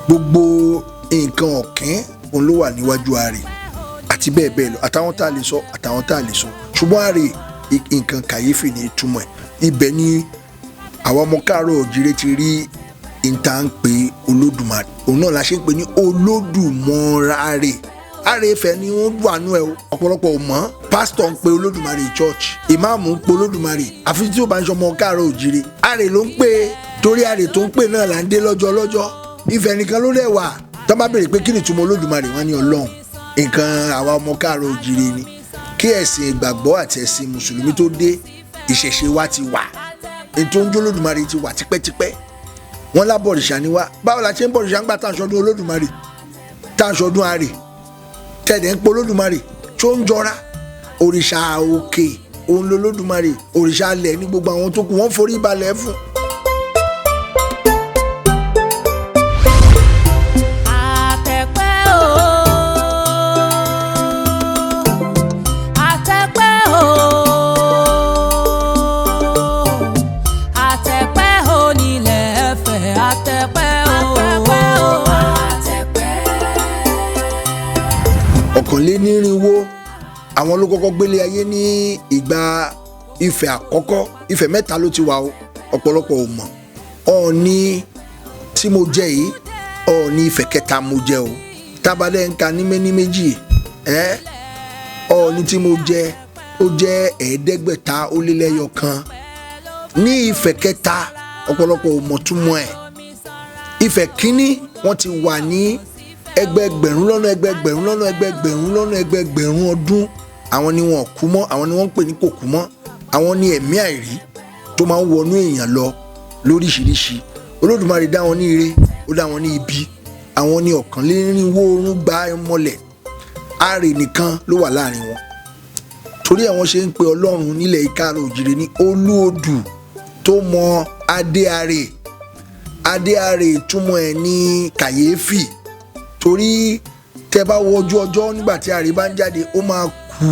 Gbogbo nǹkan ọ̀kín òun ló wà níwájú Àrè àti bẹ́ẹ̀ bẹ́ẹ̀ lọ, àtàwọn tá a lè sọ, àtàwọn tá a lè sọ. Ṣùgbọ́n Àrè, nǹkan kàyéfì ní ìtumọ̀ ẹ̀. Ibẹ̀ ni àwọn ọmọ káàárọ̀ òjìrè ti rí ìta ń pe Olódùmarè, òun náà la ṣe ń pè ní Olódùmọ̀ràrè. Àrè Ifẹ̀ ni wọ́n wà nú ẹ o. Ọ̀pọ̀lọpọ̀ ò mọ̀. Pásítọ̀ ń pe Olódùmarè, church ìmáàmù ń pe Olódùmarè, àfi tí ó bá ń ṣọmọ káàárọ̀ òjìrè. Àrè ló ń pè é, torí Àrè tó ń pè náà là ń dé lọ́jọ́ lọ́jọ́. Ifẹ̀ nìkan ló dẹ̀ wà. Tó bá béèrè pé kí ni ìtumọ̀ Olódùmarè, wọ́n ní Ọlọ́run. Nǹkan àwa ọmọ káàárọ̀ òjìrè ni. Kí ẹ̀sìn ìgbàgbọ́ àti ẹ̀sìn mùsùlùmí tó dé, ìṣẹ̀ṣe wa ti wà, ètò ń jólódùmarè ti wà tipẹ́tipẹ́. Wọ́n lábọ̀rìṣà ni wá. Báwo la ṣe ń bọ̀rìṣà ńgbà tá à ń ṣọdún Olódùmarè, tá à ń ṣọdún Àrè, tẹ̀dẹ̀ ń pe Olódùmarè tó ń jọra? Òrìṣà òkè òun lolódùmarè, òrìṣà alẹ̀ ní gbogbo àwọn tó kù wọ́n forí balẹ̀ fún. Àtẹ̀pẹ́ o, àtẹ̀pẹ́ o, àtẹ̀pẹ́ o nílẹ̀ Ifẹ̀, àtẹ̀pẹ́ o, àtẹ̀pẹ́. 201 àwọn ló kọ́kọ́ gbélé ayé ní ìgbà Ifẹ̀ àkọ́kọ́. Ifẹ̀ mẹ́ta ló ti wà o, ọ̀pọ̀lọpọ̀ ò mọ̀. Ọọ̀ni tí mo jẹ yìí, Ọọ̀ni Ifẹ̀ kẹta mo jẹ o. Tábàdẹ́ ń ka ní méní méjì ẹ́, Ọọ̀ni tí mo jẹ ó jẹ́ 105 ní Ifẹ̀ kẹta. Ọ̀pọ̀lọpọ̀ ò mọ̀ túmọ̀ ẹ̀. Ifẹ̀ kínní, wọ́n ti wà ní ẹgbẹẹgbẹ̀rún lọ́nà ẹgbẹẹgbẹ̀rún lọ́nà ẹgbẹẹgbẹ̀rún lọ́nà ẹgbẹẹgbẹ̀rún ọdún. Àwọn ni wọn kú mọ́, àwọn ni wọ́n ń pè ní kò kú mọ́. Àwọn ni ẹ̀mí àìrí tó máa ń wọnú èèyàn lọ lóríṣiríṣi. Olódùmarè dá wọn ní ire, ó dá wọn ní ibi. Àwọn ni 201 oorun gba mọ́lẹ̀. Àrè nìkan ló wà láàrin wọn. Torí ẹ̀ wọ́n ṣe ń pe Ọlọ́run nílẹ̀ Ìkàrọ̀ Òjìrè ní Olúodù tó mọ adé Àrè. Adé Àrè, ìtumọ̀ ẹ̀ ní kàyéfì, torí tẹ bá wo ojú ọjọ́ nígbà tí Àrè bá ń jáde, ó máa kù.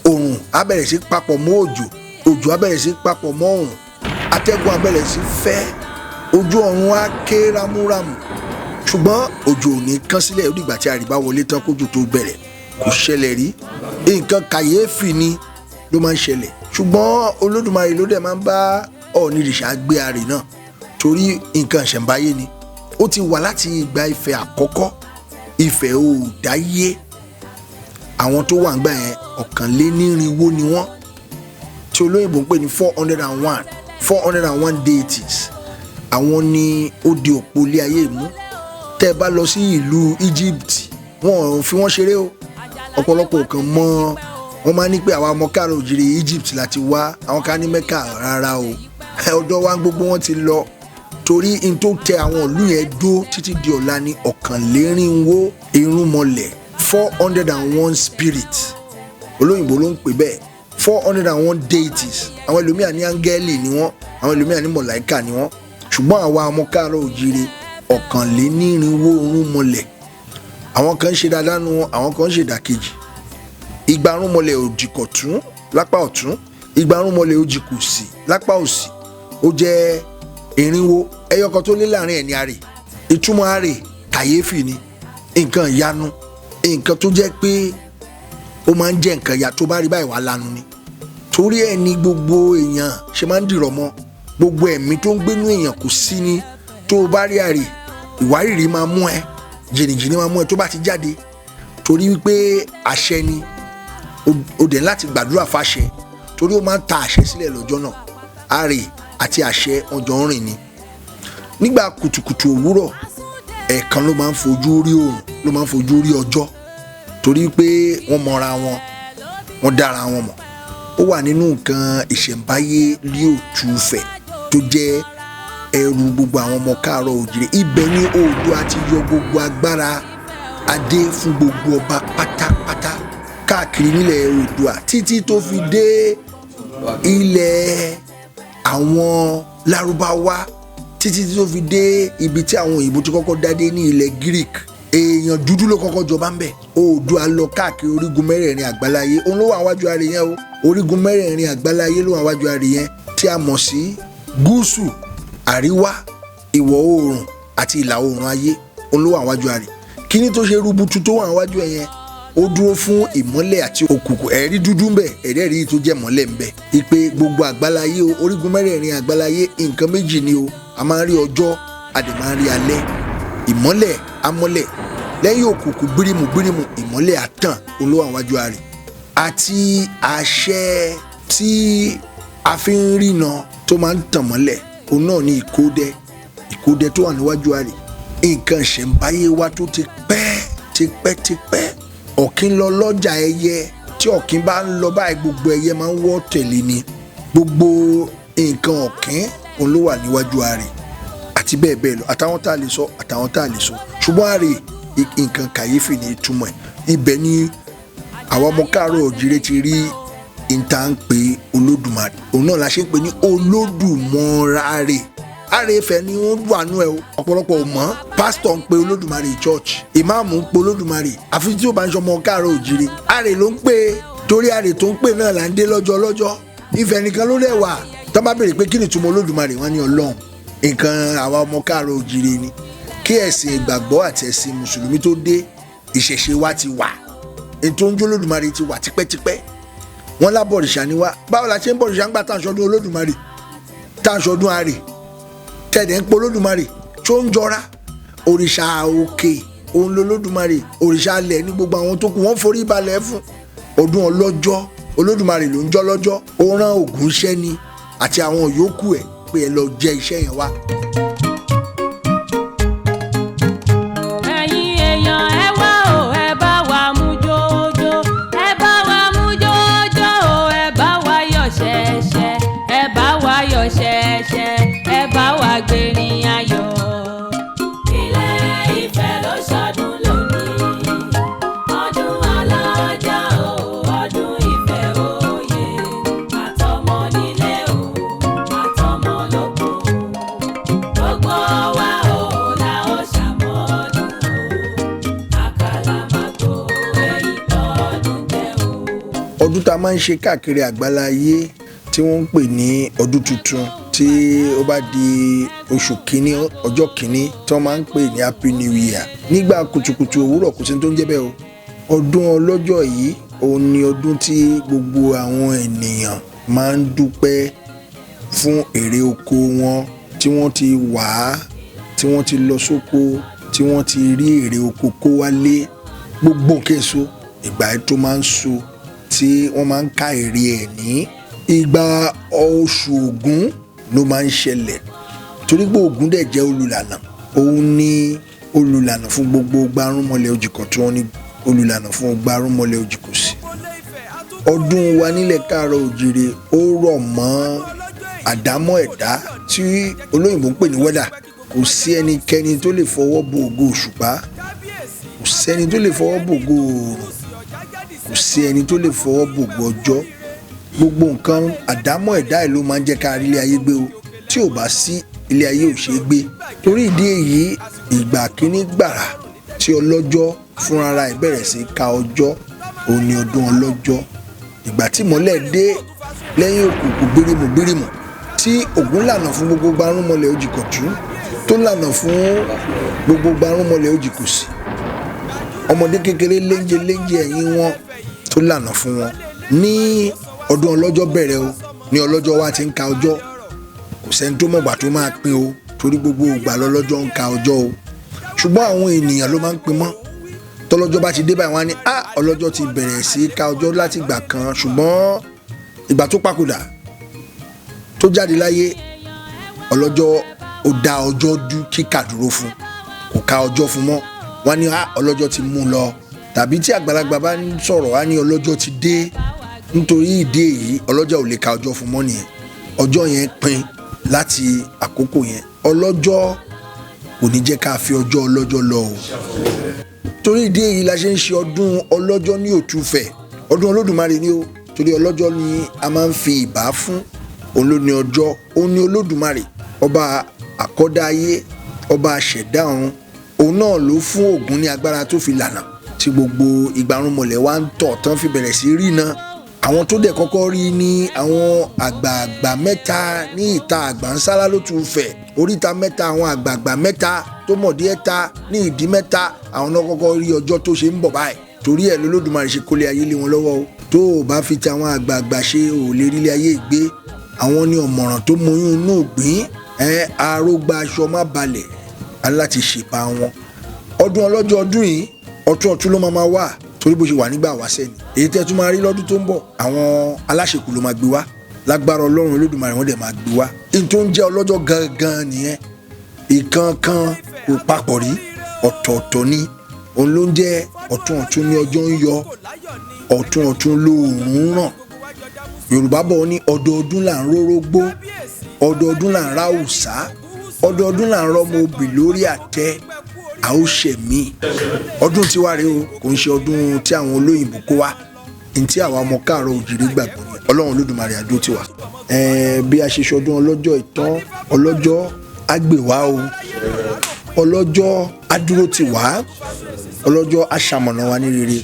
Òrùn á bẹ̀rẹ̀ sí papọ̀ mọ́ òjò, òjò á bẹ̀rẹ̀ sí papọ̀ mọ́ òrùn, atẹ́gùn á bẹ̀rẹ̀ sí fẹ́, ojú ọ̀run á ké ramúramù, ṣùgbọ́n òjò ò ní kán sílẹ̀. Ó dìgbà tí Àrè bá wọlé tán kójò tó bẹ̀rẹ̀. Kò ṣẹlẹ̀ rí, nǹkan kàyéfì ni ló máa ń ṣẹlẹ̀. Ṣùgbọ́n Olódùmarè ló dẹ̀ máa ń bá Ọọ̀nirìṣà gbé Àrè náà, torí nǹkan ìṣẹ̀ǹbáyé ni. Ó ti wà láti ìgbà Ifẹ̀ àkọ́kọ́. Ifẹ̀ ò dáyé. Àwọn tó wà ń gbà yẹn, 201 ni wọ́n, tí olóyìnbó ń pè ní 401, 401 deities. Àwọn ni ó di òpó ilé ayé mú. Tẹ́ ẹ bá lọ sí ìlú Egypt, wọn ò fi wọ́n ṣeré o. Ọ̀pọ̀lọpọ̀ kan mọ́ wọ́n máa ní pé àwa ọmọ káàrọ̀ òjìrè, Egypt láti wá, àwọn kan ní Mecca. Rárá o, ọ̀dọ̀ wa gbogbo wọn ti lọ, torí n tó tẹ àwọn ìlú yẹn dó títí di ọ̀la ní 201 irúnmọlẹ̀, 401 spirit, olóyìnbó ló ń pè bẹ́ẹ̀, 401 deities. Àwọn ẹlòmíà ní áńgẹ́lì ni wọ́n, àwọn ẹlòmíà ní mọ̀láìkà ni wọ́n, ṣùgbọ́n àwa ọmọ káàárọ̀ òjìrè, 201 irúnmọlẹ̀. Àwọn kan ń ṣe dáadáa nu wọn, àwọn kan ń ṣe ìdàkejì. Igba irúnmọlẹ̀ òjì kọ̀tún lápá ọ̀tún, igba irúnmọlẹ̀ òjì kòsì lápá òsì, ó jẹ́ 400. Ẹyọ kan tó lé láàrin ẹ̀ ní Àrè. Ìtumọ̀ Àrè, kàyéfì ni, nǹkan ìyanu, nǹkan tó jẹ́ pé ó máa ń jẹ́ nǹkan ìyá tó bá rí báyìí wà lanu ni. Torí ẹ̀ ní gbogbo èèyàn ṣe máa ń dìrọ̀ mọ́. Gbogbo ẹ̀mí tó ń gbénú èèyàn kò sí ni. Tó o bá rí Àrè, ìwárìrì máa mú ẹ, jìnnìjìnnì máa mú ẹ tó bá ti jáde, torí wípé àṣẹ ni. O dẹ̀ láti gbàdúrà fàṣẹ, torí ó máa ń ta àṣẹ sílẹ̀ lọ́jọ́ náà. Àrè àti àṣẹ ọjọ́ ń rìn ni. Nígbà kùtùkùtù òwúrọ̀, ẹ̀ẹ̀kan ló máa ń fojú rí oòrùn, ló máa ń fojú rí ọjọ́, torí pé wọ́n mọra wọn, wọ́n dára wọn mọ̀. Ó wà nínú nǹkan ìṣẹ̀ǹbáyé ní Òtúfẹ̀ tó jẹ́ ẹrù gbogbo àwọn ọmọ káàárọ̀ òjìrè. Ibẹ̀ ni Oòduà ti yọ gbogbo agbára adé fún gbogbo ọba pátápátá káàkiri nílẹ̀ Oòduà, títí tó fi dé ilẹ̀ àwọn Lárúbáwá, títí tó fi dé ibi tí àwọn òyìnbó ti kọ́kọ́ dádé ní ilẹ̀ Greek. Èèyàn dúdú ló kọ́kọ́ jọba ń bẹ̀. Oòduà lọ káàkiri orígun mẹ́rẹ̀ẹ̀rin àgbáláyé. Òun ló wà wájú Àrè yẹn o. Orígun mẹ́rẹ̀ẹ̀rin àgbáláyé ló wà wájú Àrè yẹn, tí a mọ̀ sí gúúsù, àríwá, ìwọ̀ oòrùn. Àti ìlà oòrùn ayé, òun ló wà wájú àrè. Kíní tó ṣe rúbutu tó wà wájú ẹ yẹn, ó dúró fún ìmọ́lẹ̀ àti òkùnkùn. Ẹ̀rí dúdú ń bẹ, ẹ̀rí ẹ̀rí tó jẹ́ mọ́lẹ̀ ń bẹ. Ìpè gbogbo àgbáláyé o, orígun mẹ́rẹ̀ẹ̀rin àgbáláyé, nǹkan méjì ni o. A máa ń rí ọjọ́, a dẹ̀ máa ń rí alẹ́. Ìmọ́lẹ̀ amọ́lẹ̀ lẹ́yìn òkùnkùn gbírímù gbírímù, ìmọ́lẹ̀ àtàn olówó àwọn wájú àrè. Àti àṣẹ tí a fi ń rína tó máa ń tàn mọ́lẹ̀, òun náà ní ìkódẹ. Ìkódẹ tó wà níwájú àrè, nǹkan ìṣẹ̀ǹbáyé wa tó ti pẹ́ ti pẹ́ ti pẹ́. Ọ̀kín lọ lọ́jà ẹyẹ. Tí ọ̀kín bá ń lọ báyìí, gbogbo ẹyẹ máa ń wọ́ tẹ̀lé ni. Gbogbo nǹkan ọ̀kín, òun ló wà níwájú àrè, àti bẹ́ẹ̀ bẹ́ẹ̀ lọ, àtàwọn tá a lè sọ, àtàwọn tá a lè sọ. Ṣùgbọ́n àrè, nǹkan kàyéfì ní ìtumọ̀ ẹ̀. Ibẹ̀ ni àwọn ọmọ káàárọ̀ òjìrè ti rí ìta ń pe Olódùmarè. Òun náà la ṣe ń pè ní Olódùmọ̀ràrè. Àrè Ifẹ̀ ni wọ́n wà nú ẹ o. Ọ̀pọ̀lọpọ̀ ò mọ̀. Pásítọ̀ ń pe Olódùmarè, church ìmáàmù ń pe Olódùmarè, àfi tí ó bá ń ṣọmọ káàárọ̀ òjìrè. Àrè ló ń pè é, torí àrè tó ń pè náà là ń dé lọ́jọ́ lọ́jọ́. Ifẹ̀ nìkan ló dẹ̀ wà. Tó bá béèrè pé kí ni ìtumọ̀ Olódùmarè, wọ́n ní Ọlọ́run. Nǹkan àwa ọmọ káàárọ̀ òjìrè ni. Kí ẹ̀sìn ìgbàgbọ́ àti ẹ̀sìn mùsùlùmí tó dé, ìṣẹ̀ṣe wa ti wà. Ètò oúnjẹ Olódùmarè ti wà tipẹ́tipẹ́. Wọ́n lábọ̀rìṣà ni wá. Báwo la ṣe ń bọ̀rìṣà ń gbà tá à ń ṣọdún Olódùmarè, tá à ń ṣọdún àrè, tẹ̀dẹ̀ ń pe Olódùmarè tó ń jọra? Òrìṣà òkè òun lolódùmarè, òrìṣà alẹ̀ ní gbogbo àwọn tó kù wọ́n forí balẹ̀ fún. Ọdún ọlọ́jọ́, Olódùmarè ló ń jọ́ lọ́jọ́. Ó rán Ògún iṣẹ́ ni àti àwọn yòókù ẹ̀ pé ẹ lọ jẹ iṣẹ́ yẹn wá. Ẹ̀yin èèyàn, ẹ wá o, ẹ bá wa mú jójó, ẹ bá wa mú jójó o, ẹ bá wa yọ̀ ṣẹ̀ṣẹ̀, ẹ bá wa yọ̀ ṣẹ̀ṣẹ̀, ẹ bá wa gbèrín ayọ̀. Ilé Ifẹ̀ ló ṣọdún lónìí, ọdún alájà o, ọdún Ifẹ̀ òye, àtọmọ nílé o, àtọmọ lóko, gbogbo wa o la ó ṣàmọ́dún o, àkàlàmàgbò èyí tọ́dún jẹ́ o. Ọdún tá a máa ń ṣe káàkiri àgbáláyé tí wọ́n ń pè ní ọdún tuntun, tí ó bá di oṣù kínní, ọjọ́ kínní, tí wọ́n máa ń pè ní Happy New Year nígbà kùtùkùtù òwúrọ̀, kò sí ní tó ń jẹ́ bẹ́ẹ̀ o. Ọdún ọlọ́jọ́ yìí, òun ni ọdún tí gbogbo àwọn ènìyàn máa ń dúpẹ́ fún èrè oko wọn tí wọ́n ti wà á, tí wọ́n ti lọ sóko, tí wọ́n ti rí èrè oko kó wálé. Gbogbo nǹkan èso, ìgbà tó máa ń so, tí wọ́n máa ń ká èrè ẹ̀ ní ìgbà oṣù Ògún ló máa ń ṣẹlẹ̀, torí pé Ògún dẹ̀ jẹ́ olùlànà. Òun ni olùlànà fún gbogbo gbarúmọlẹ̀ ojìkọ̀, tí wọ́n ní olùlànà fún gbarúmọlẹ̀ ojìkọ̀ sí. Ọdún wa nílẹ̀ káàárọ̀ òjìrè, ó rọ̀ mọ́ àdámọ́ ẹ̀dá tí olóyìnbó ń pè ní weather. Kò sí ẹnikẹ́ni tó lè fọwọ́ bo ògo òṣùpá, kò sẹ́ni tó lè fọwọ́ bo ògo oòrùn, kò sí ẹni tó lè fọwọ́ bo ògo ọjọ́. Gbogbo nǹkan àdámọ́ ẹ̀dá ẹ̀ ló máa ń jẹ́ ká rí ilé ayé gbé o. Tí ò bá sí, ilé ayé ò ṣeé gbé. Torí ìdí èyí, ìgbà kíní gbàrà tí ọlọ́jọ́ fúnra ẹ̀ bẹ̀rẹ̀ sí ka ọjọ́, òun ni ọdún ọlọ́jọ́. Ìgbà tí ìmọ́lẹ̀ dé lẹ́yìn òkùnkùn gbírímù gbírímù, tí Ògún lànà fún gbogbo gbarúmọlẹ̀ ojìkọ̀tún, tó lànà fún gbogbo gbarúmọlẹ̀ ojìkòsì, ọmọdé kékeré léńjẹ léńjẹ ẹ̀yìn wọn, tó lànà fún wọn ní ọdún ọlọ́jọ́ bẹ̀rẹ̀ o. Ní ọlọ́jọ́ wa ti ń ka ọjọ́, kò sẹ́ni tó mọ̀gbà tó máa pín o, torí gbogbo ìgbà lọ́lọ́jọ́ ń ka ọjọ́ o. Ṣùgbọ́n àwọn ènìyàn ló máa ń pín mọ́. Tọ́lọ́jọ́ bá ti dé báyìí, wọ́n á ní á ọlọ́jọ́ ti bẹ̀rẹ̀ sí í ka ọjọ́ láti ìgbà kan. Ṣùgbọ́n ìgbà tó papòdà, tó jáde láyé, ọlọ́jọ́ ó dá ọjọ́ dú kíkà dúró fún, kò ka ọjọ́ fún mọ́. Wọ́n á ní á ọlọ́jọ́ ti mú un lọ. Tàbí tí àgbàlagbà bá ń sọ̀rọ̀, á ní ọlọ́jọ́ ti dé. Nítorí ìdí èyí, ọlọ́jọ́ ò lè ka ọjọ́ fún mọ́ nìyẹn. Ọjọ́ yẹn pin láti àkókò yẹn. Ọlọ́jọ́ kò ní jẹ́ ká fi ọjọ́ ọlọ́jọ́ lọ o. Torí ìdí èyí la ṣe ń ṣe ọdún ọlọ́jọ́ ní Òtúfẹ̀. Ọdún Olódùmarè ni o, torí ọlọ́jọ́ ni a máa ń fi ìbá fún. Òun ló ní ọjọ́, òun ní Olódùmarè, ọba àkọ́dá ayé, ọba àṣẹ̀dá ọ̀run. Òun náà ló fún Ògún ní agbára tó fi lànà tí gbogbo ìgbàrúnmọlẹ̀ wa ń tọ̀ tán fi bẹ̀rẹ̀ sí rí iná. Àwọn tó dẹ̀ kọ́kọ́ rí ní àwọn àgbààgbà mẹ́ta ní ìta àgbànsálá ló tún fẹ̀, oríta mẹ́ta, àwọn àgbààgbà mẹ́ta tó mọ̀ díẹ̀ ta ní ìdí mẹ́ta, àwọn náà kọ́kọ́ rí ọjọ́ tó ṣe ń bọ̀ báyìí. Torí ẹ̀ lÓlódùmarè ṣe kólé ayé lé wọn lọ́wọ́ o. Tó o bá fi ti àwọn àgbààgbà ṣe, ò lè rílé ayé gbé. Àwọn ní ọ̀mọ̀ràn tó mọyún inú ògbín ẹ arógbá aṣọ má balẹ̀ aláti ṣèpá wọn. Ọdún ọlọ́jọ́ ọdún yìí, ọ̀tún ọ̀tún ló máa wà, torí bó ṣe wà nígbà wáṣẹ̀ ni. Èyí tẹ́ tún máa rí lọ́dún tó ń bọ̀, àwọn aláṣekù ló máa gbé wá lágbára Ọlọ́run Olódùmarè, wọ́n dẹ̀ máa gbé wá. N tó ń jẹ́ ọlọ́jọ́ gangan nìyẹn. Ìkankan kò papọ̀ rí, ọ̀tọ̀ọ̀tọ̀ ni. Òun ló ń jẹ́ ọ̀tún ọ̀tún ní ọjọ́ ń yọ, ọ̀tún ọ̀tún lóòrùn ràn. Yorùbá bọ̀ ní ọdọọdún là ń rórógbó, ọdọọdún là ń ra òòsà, ọdọọdún là ń rọmọ obì lórí àtẹ. A ó ṣẹ̀mí ọdún tiwa rèé o, kò ń ṣe ọdún tí àwọn olóyìnbó kó wá. Ní tí àwa ọmọ káàárọ̀ òjìrí gbàgbọ́ ni Ọlọ́run Olódùmarè àdó tiwa. Bí a ṣe ṣọdún ọlọ́jọ́ ìtàn, ọlọ́jọ́ á gbè wá o, ọlọ́jọ́ á dúró tì wá, ọlọ́jọ́ á ṣamọ̀nà wa ní rere.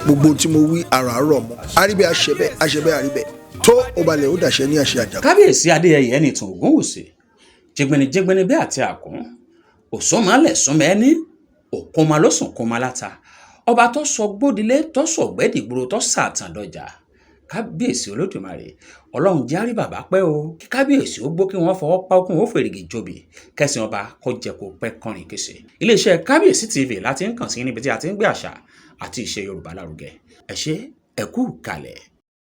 Gbogbo tí mo wí àràárọ̀ mọ́ àríbẹ̀ àṣẹbẹ̀ àṣẹbẹ̀ àríbẹ̀ tó ó balẹ̀ ó dàṣẹ ní àṣẹ àjà. Kábíyèsí Adéyẹyè Ẹnìtàn Ògúnwùsì, jẹgbẹnijẹgbẹni bí àti àkún òsùnmọ́lẹ̀ súnmẹ́ni òkúnma ló sùn kúnma láta, ọba tó sọ gbódilé, tó sọ gbẹ́dìgboro, tó sàtàn dọjà. Kábíyèsí Olódùmarè, Ọlọ́run jẹ́ àrí bàbá pẹ́ o, kí kábíyèsí ó gbó, kí wọ́n fọwọ́ pa okùn ó fèrègì jobi, kẹsàn ọba kó jẹ kó pẹ́ kọrin kése. Iléeṣẹ́ Kábíyèsí TV láti ń kàn sí níbi tí a ti ń gbé àṣà àti ìṣe Yorùbá lárugẹ. Ẹ ṣé, ẹ kú kalẹ̀.